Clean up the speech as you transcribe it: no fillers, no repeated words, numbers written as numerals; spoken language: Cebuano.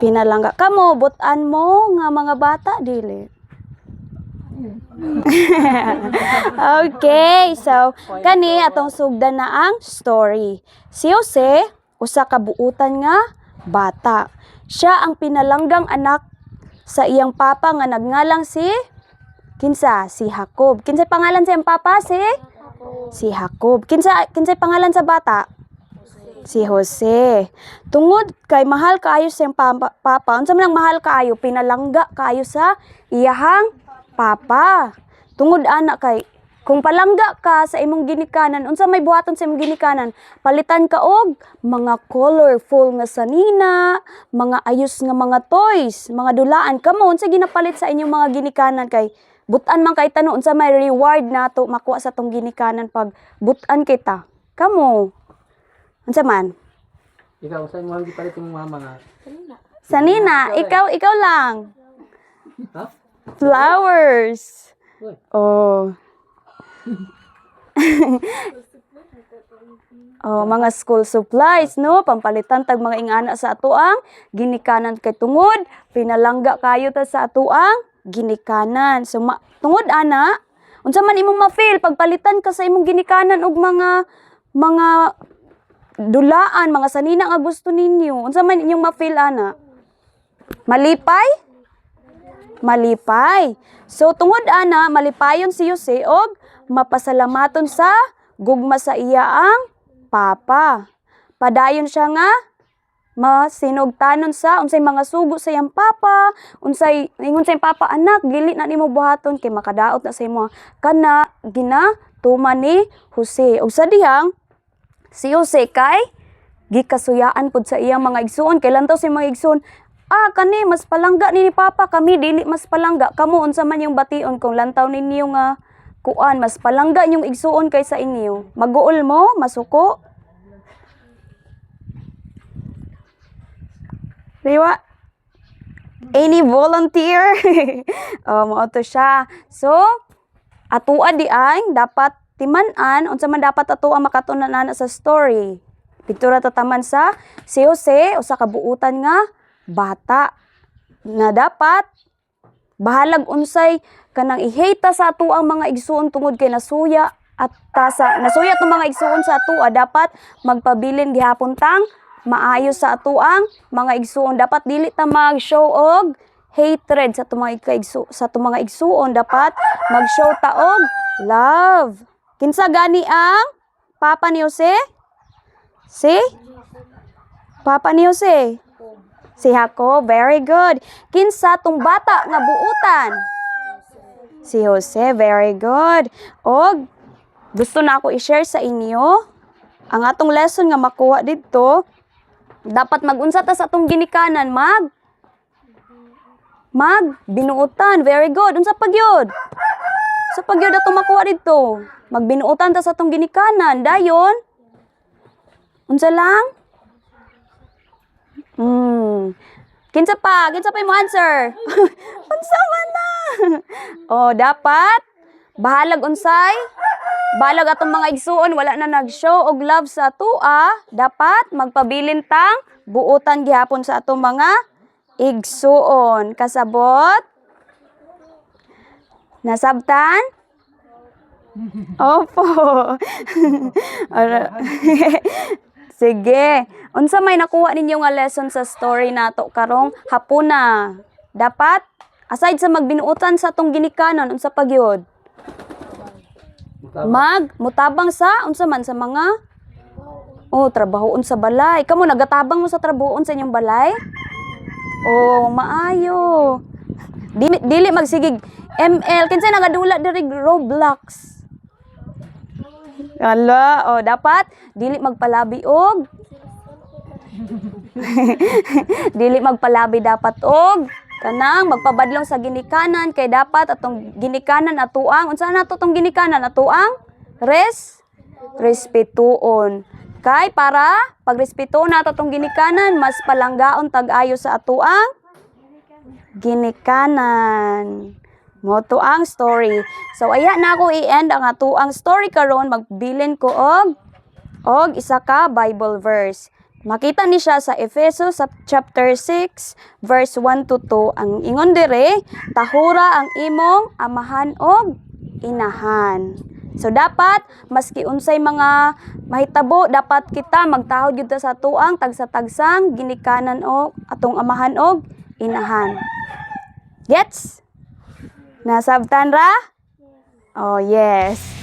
Pinalangga. Kamo, butan mo nga mga bata, dili? Okay, so kani atong sugdan na ang story. Si Jose, usa ka buutan nga bata. Siya ang pinalanggang anak sa iyang papa nga nagngalang si kinsa? Si Jacob. Kinsay pangalan sa iyang papa? Si Jacob. Kinsay pangalan sa bata? Si Jose. Tungod kay mahal kaayo sa iyang papa, unsa man ang mahal kaayo, pinalangga kaayo sa iyahang papa. Tungod ana kay kung palangga ka sa imong ginikanan, unsa may buhaton sa imong ginikanan? Palitan ka og mga colorful nga sanina, mga ayos nga mga toys, mga dulaan. Kamo, unsa ginapalit sa inyong mga ginikanan kay butan man kay tanong unsa may reward nato makuha sa tong ginikanan pag butan kita? Kamo, unsa man? Ikaw, saan mo ang gipalit yung mama nga? Sanina, ikaw lang. Ha? Flowers. Uy. Oh. Oh, mga school supplies, no? Pampalitan tag mga ingana sa atoang ginikanan kay tungod pinalangga kayo ta sa atoang ginikanan. So tungod ana, unsa man imong ma-feel pagpalitan ka sa imong ginikanan og mga dulaan, mga sanina nga gusto ninyo? Unsa man inyong ma-feel ana? Malipay? Malipay. So tungod ana, malipayon si Jose og mapasalamaton sa gugma sa iya ang papa. Padayon siya nga masinugtanon sa unsay mga sugo sa iyang papa, unsay ingon sa iyang papa, "Anak, dili na nimo buhaton kay makadaot na sa imo." Kana gina tuman ni Jose. Ug sa dihang si Jose kay gikasuyaan pud sa iyang mga igsuon kay lantaw sa iyang mga igsuon, "Ah, kani mas palangga ni papa, kami dili mas palangga." Kamo, unsa man yung bation kung lantaw ninyo nga kuan mas palangga inyong igsuon kaysa inyo? Maguol mo? Masuko? Riwa? Any volunteer? Oh, mao to siya. So, atua di ay dapat timan-an, unsa man dapat ato ang makatunan ana sa story? Didto ra tataman sa si Jose, usa ka buutan nga bata nga dapat bahalag unsay kanang i-hate ta sa ato ang mga igsuon tungod kay nasuya at ta sa nasuya tong mga igsuon sa ato, dapat magpabilin gihapon tang maayo sa ato ang mga igsuon. Dapat dili ta mag-show og hatred sa atong mga sa atong mga igsuon. Dapat mag-show ta og love. Kinsa gani ang papa ni Jose? Si papa ni Jose? Si Jacob, very good. Kinsa tong bata nga buutan? Si Jose, very good. Og gusto na ako i-share sa inyo ang atong lesson nga makuha didto. Dapat magunsa ta sa atong ginikanan, mag binuotan. Very good. Unsa pagyud? Sa pagyud atong makuha didto? Magbinuotan ta sa atong ginikanan. Dayon unsa lang? Kinsa pa? Kinsa pa yung answer? Unsa man na? Oh, dapat bahalag unsay bahalag atong mga igsuon wala na nag-show og love sa atua, dapat magpabilin tang buotan gihapon sa atong mga igsuon. Kasabot? Nasabtan? Opo. Sige. Unsa may nakuha ninyo nga lesson sa story nato karong hapuna? Dapat aside sa magbinuotan sa atong ginikanan, unsa pa gyud? Mag mutabang sa unsa man sa mga, oh, trabahoon sa balay. Kamo, nagatabang mo sa trabahoon sa inyong balay? Oh, maayo. Dili magsigig ML, kinsa nagadula diri Roblox? Ala, oh, dapat dili magpalabi dapat og kanang magpabadlong sa ginikanan kay dapat atong ginikanan atuang, unsa na to tong ginikanan, atuang respetuon kay para pagrespeto nato atong ginikanan, mas palanggaon tag-ayo sa atuang ginikanan. Mo to ang story. So aya na ako i-end ang atuang story karon, magbilin ko og isa ka Bible verse. Makita ni siya sa Efeso sa chapter 6 verse 1 to 2. Ang ingon dire, "Tahura ang imong amahan og inahan." So dapat maski unsay mga mahitabo, dapat kita magtahod gyud ta sa atuang tagsa-tagsang ginikanan o atong amahan og inahan. Gets? Nasabtan ra? Oh, yes.